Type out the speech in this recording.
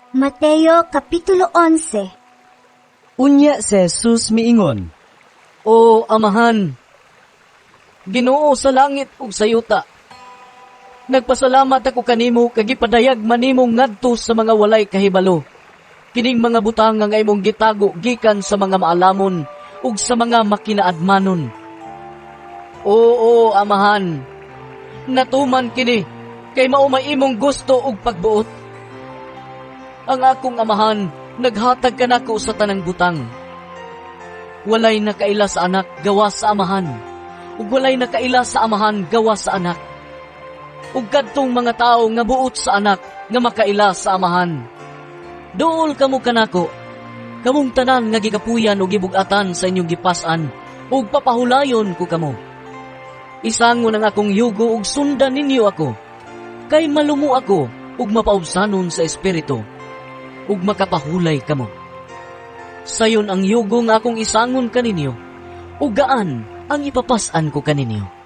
Mateo Kapitulo 11. Unya si Jesus miingon, "O Amahan, Ginoo sa langit ug sa yuta, nagpasalamat ako kanimo kay gipadayag man nimo ngadto sa mga walay kahibalo kining mga butang nga imong gitago gikan sa mga maalamon ug sa mga makinaadmanon. Oo, Amahan, natuman kini kay mao may imong gusto ug pagbuot. Ang akong Amahan naghatag kanako sa tanang butang. Walay nakaila sa Anak gawas sa Amahan, ug walay nakaila sa Amahan gawas sa Anak, ug kadtong mga tawo nga buot sa Anak nga makaila sa Amahan. Duol kamo kanako, kamong tanan nga gikapuyan ug gibug-atan sa inyong gipas-an, ug papahulayon ko kamo. Isangon ang akong yugo ug sundan ninyo ako, kay malumo ako ug mapaubsanon sa espiritu, ug makapahulay kamo. Sayon ang yugo nga akong isangon kaninyo, ug gaan ang ipapas-an ko kaninyo."